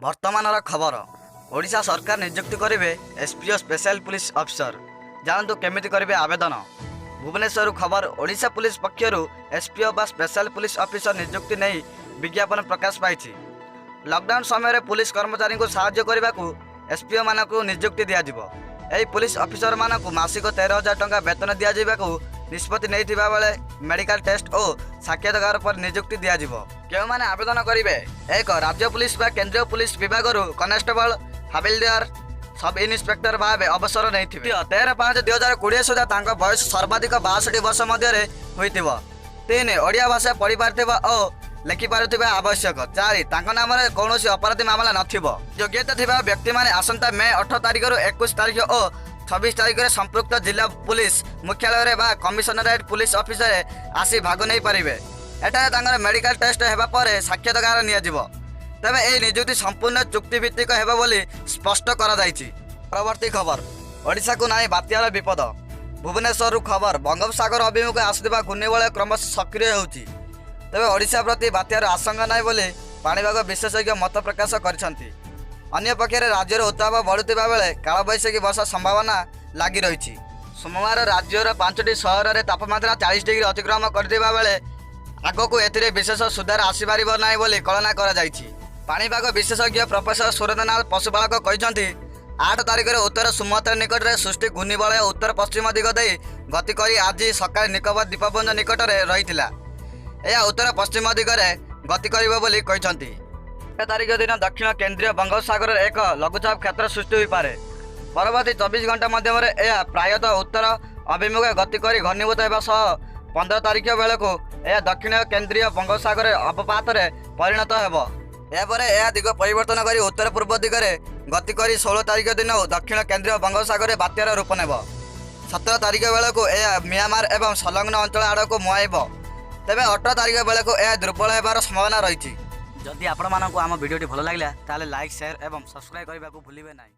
ବର୍ତ୍ତମାନର ଖବର, ଓଡ଼ିଶା ସରକାର ନିଯୁକ୍ତି କରିବେ ଏସ୍ପିଓ, ସ୍ପେଶାଲ ପୁଲିସ ଅଫିସର। ଜାଣନ୍ତୁ କେମିତି କରିବେ ଆବେଦନ। ଭୁବନେଶ୍ୱରରୁ ଖବର, ଓଡ଼ିଶା ପୁଲିସ ପକ୍ଷରୁ ଏସ୍ପିଓ ବା ସ୍ପେଶାଲ ପୁଲିସ ଅଫିସର ନିଯୁକ୍ତି ନେଇ ବିଜ୍ଞାପନ ପ୍ରକାଶ ପାଇଛି। ଲକଡାଉନ ସମୟରେ ପୁଲିସ କର୍ମଚାରୀଙ୍କୁ ସାହାଯ୍ୟ କରିବାକୁ ଏସ୍ପିଓମାନଙ୍କୁ ନିଯୁକ୍ତି ଦିଆଯିବ। ଏହି ପୁଲିସ ଅଫିସରମାନଙ୍କୁ ମାସିକ 13,000 ଟଙ୍କା ବେତନ ଦିଆଯିବାକୁ ନିଷ୍ପତ୍ତି ନେଇଥିବା ବେଳେ ମେଡିକାଲ ଟେଷ୍ଟ ଓ ସାକ୍ଷାତକାର ପରେ ନିଯୁକ୍ତି ଦିଆଯିବ। କେଉଁମାନେ ଆବେଦନ କରିବେ? ଏକ, ରାଜ୍ୟ ପୁଲିସ ବା କେନ୍ଦ୍ରୀୟ ପୁଲିସ ବିଭାଗରୁ କନେଷ୍ଟବଳ, ହାବିଲଦାର, ସବ୍ ଇନ୍ସପେକ୍ଟର ଭାବେ ଅବସର ନେଇଥିବେ। 13/5/2020 ସୁଦ୍ଧା ତାଙ୍କ ବୟସ ସର୍ବାଧିକ 62 ବର୍ଷ ମଧ୍ୟରେ ହୋଇଥିବ। ତିନି, ଓଡ଼ିଆ ଭାଷା ପଢ଼ିପାରୁଥିବା ଓ ଲେଖିପାରୁଥିବା ଆବଶ୍ୟକ। ଚାରି, ତାଙ୍କ ନାମରେ କୌଣସି ଅପରାଧୀ ମାମଲା ନଥିବ। ଯୋଗ୍ୟତା ଥିବା ବ୍ୟକ୍ତିମାନେ ଆସନ୍ତା ମେ 18 ତାରିଖରୁ 21 ତାରିଖ ଓ 26 ତାରିଖରେ ସମ୍ପୃକ୍ତ ଜିଲ୍ଲା ପୁଲିସ ମୁଖ୍ୟାଳୟରେ ବା କମିଶନରେଟ୍ ପୁଲିସ ଅଫିସରେ ଆସି ଭାଗ ନେଇପାରିବେ। ଏଠାରେ ତାଙ୍କର ମେଡିକାଲ ଟେଷ୍ଟ ହେବା ପରେ ସାକ୍ଷାତକାର ନିଆଯିବ। ତେବେ ଏହି ନିଯୁକ୍ତି ସମ୍ପୂର୍ଣ୍ଣ ଚୁକ୍ତିଭିତ୍ତିକ ହେବ ବୋଲି ସ୍ପଷ୍ଟ କରାଯାଇଛି। ପରବର୍ତ୍ତୀ ଖବର, ଓଡ଼ିଶାକୁ ନାହିଁ ବାତ୍ୟାର ବିପଦ। ଭୁବନେଶ୍ୱରରୁ ଖବର, ବଙ୍ଗୋପସାଗର ଅଭିମୁଖେ ଆସୁଥିବା ଘୂର୍ଣ୍ଣିବଳୟ କ୍ରମଶଃ ସକ୍ରିୟ ହେଉଛି। ତେବେ ଓଡ଼ିଶା ପ୍ରତି ବାତ୍ୟାର ଆଶଙ୍କା ନାହିଁ ବୋଲି ପାଣିପାଗ ବିଶେଷଜ୍ଞ ମତ ପ୍ରକାଶ କରିଛନ୍ତି। ଅନ୍ୟପକ୍ଷରେ ରାଜ୍ୟର ଉତ୍ତାପ ବଢ଼ୁଥିବା ବେଳେ କାଳବୈଶାଖୀ ବର୍ଷା ସମ୍ଭାବନା ଲାଗି ରହିଛି। ସୋମବାର ରାଜ୍ୟର ପାଞ୍ଚଟି ସହରରେ ତାପମାତ୍ରା 40 ଡିଗ୍ରୀ ଅତିକ୍ରମ କରିଥିବା ବେଳେ ଆଗକୁ ଏଥିରେ ବିଶେଷ ସୁଧାର ଆସିପାରିବ ନାହିଁ ବୋଲି କଳନା କରାଯାଇଛି। ପାଣିପାଗ ବିଶେଷଜ୍ଞ ପ୍ରଫେସର ସୁରେନ୍ଦ୍ରନାଥ ପଶୁପାଳକ କହିଛନ୍ତି, 8 ତାରିଖରେ ଉତ୍ତର ସୁମାତ୍ରା ନିକଟରେ ସୃଷ୍ଟି ଘୂର୍ଣ୍ଣିବଳୟ ଉତ୍ତର ପଶ୍ଚିମ ଦିଗ ଦେଇ ଗତି କରି ଆଜି ସକାଳେ ନିକୋବର ଦ୍ୱୀପପୁଞ୍ଜ ନିକଟରେ ରହିଥିଲା। ଏହା ଉତ୍ତର ପଶ୍ଚିମ ଦିଗରେ ଗତି କରିବ ବୋଲି କହିଛନ୍ତି। 8 ତାରିଖ ଦିନ ଦକ୍ଷିଣ କେନ୍ଦ୍ରୀୟ ବଙ୍ଗୋପସାଗରରେ ଏକ ଲଘୁଚାପ କ୍ଷେତ୍ର ସୃଷ୍ଟି ହୋଇପାରେ। ପରବର୍ତ୍ତୀ 24 ଘଣ୍ଟା ମଧ୍ୟରେ ଏହା ପ୍ରାୟତଃ ଉତ୍ତର ଅଭିମୁଖେ ଗତି କରି ଘନୀଭୂତ ହେବା ସହ 15 ତାରିଖ ବେଳକୁ ଏହା ଦକ୍ଷିଣ କେନ୍ଦ୍ରୀୟ ବଙ୍ଗୋପସାଗରରେ ଅବପାତରେ ପରିଣତ ହେବ। ଏହାପରେ ଏହା ଦିଗ ପରିବର୍ତ୍ତନ କରି ଉତ୍ତର ପୂର୍ବ ଦିଗରେ ଗତି କରି 16 ତାରିଖ ଦିନ ଦକ୍ଷିଣ କେନ୍ଦ୍ରୀୟ ବଙ୍ଗୋପସାଗରରେ ବାତ୍ୟାର ରୂପ ନେବ। 17 ତାରିଖ ବେଳକୁ ଏହା ମିଆଁମାର ଏବଂ ସଂଲଗ୍ନ ଅଞ୍ଚଳ ଆଡ଼କୁ ମୁହାଁଇବ। ତେବେ 18 ତାରିଖ ବେଳକୁ ଏହା ଦୁର୍ବଳ ହେବାର ସମ୍ଭାବନା ରହିଛି। ଯଦି ଆପଣମାନଙ୍କୁ ଆମ ଭିଡ଼ିଓଟି ଭଲ ଲାଗିଲା, ତାହେଲେ ଲାଇକ୍, ସେୟାର ଏବଂ ସବସ୍କ୍ରାଇବ୍ କରିବାକୁ ଭୁଲିବେ ନାହିଁ।